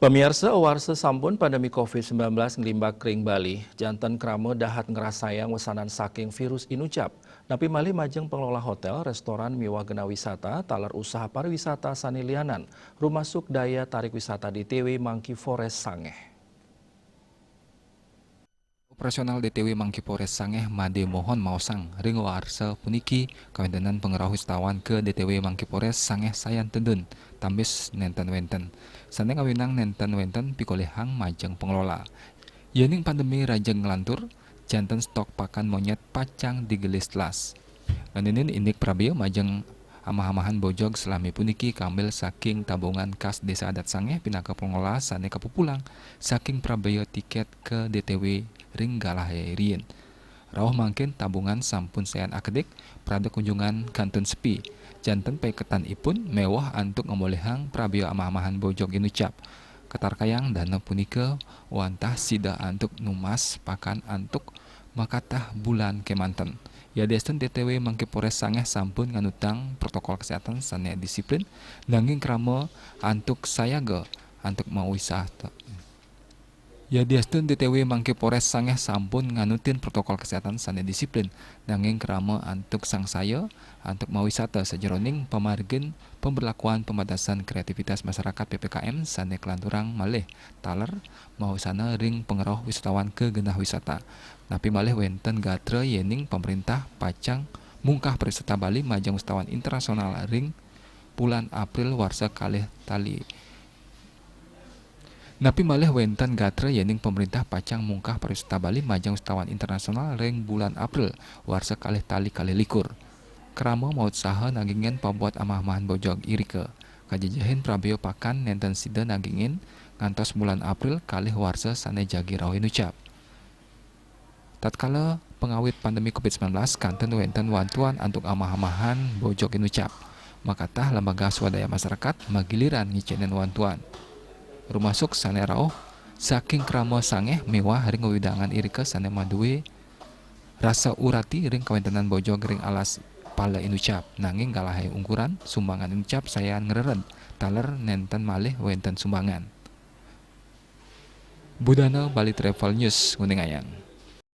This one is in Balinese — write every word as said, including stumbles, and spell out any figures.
Pamiarsa, awarsa sampun pandemi covid sembilan belas nglimbak ring Bali, janten krama dahat ngrasayang wesanan saking virus inucap. Napi malih majeng pengelola hotel, restoran miwah genah wisata, taler usaha pariwisata sane lianan, rumasuk daya tarik wisata D T W Monkey Forest Sangeh. Operasional D T W Monkey Forest Sangeh made mohon maosang ring warsa puniki kawentenan pangrauh wisatawan ka D T W Monkey Forest Sangeh sayan tedun, tambis nenten wenten. Sane ngawinang nenten wenten pikolihang majeng pengelola. Yening pandemi rajeg nglantur, janten stok pakan monyet pacang digelis telas. Ngeninin indik prabea majeng amah-amahan bojog salami puniki kambil saking tabungan kas Desa Adat Sangeh pinaka pengelola sane kapupulang saking prabea tiket ka D T W ring galahe riin. Rauh mangkin tabungan sampun sayan akedik, prada kunjungan kantun sepi. Janten paiketan ipun mewah antuk ngamolihang prabea amah-amahan bojog inucap. Katarkayang dana punika wantah sida antuk numas pakan antuk makatah bulan kemanten. Yadiastun D T W Monkey Forest Sangeh sampun nganutang protokol kesehatan sane disiplin, nanging krama antuk sayaga antuk mawisata. Yadiastun D T W Monkey Forest Sangeh sampun nganutin protokol kesehatan sane disiplin, nanging krama antuk sangsaya antuk mawisata sajeroning pamargin pemberlakuan pembatasan kreativitas masyarakat P P K M sane kalanturang malih taler mawasana ring pangrauh wisatawan ka genah wisata. Napi malih wenten gatra yening pamrintah pacang mungkah pariwisata Bali majeng wisatawan internasional ring bulan April warsa kalih tali. Napi malih wenten gatra yening pamrintah pacang mungkah pariwisata Bali majeng wisatawan internasional ring bulan April warsa kalih tali kalih likur. Krama mautsaha nagingin pabuat amah-amahan bojog irika. Kajejehin prabea pakan nenten sida nagingin ngantos bulan April kalih warsa sane jagi rauh inucap. Tatkala pangawit pandemi covid sembilan belas, kantun wenten wantuan antuk amah-amahan bojog inucap. Makatah lembaga swadaya masyarakat magiliran ngicenin wantuan. Rumasuk sane rauh saking krama sangeh miwah ring wewidangan irika sane madue rasa urati ring kawentenan bojog ring alas pala inucap, nanging galahe ungkuran sumbangan inucap sayan ngrered, taler nenten malih wenten sumbangan. Budana Bali Travel News nguningayang.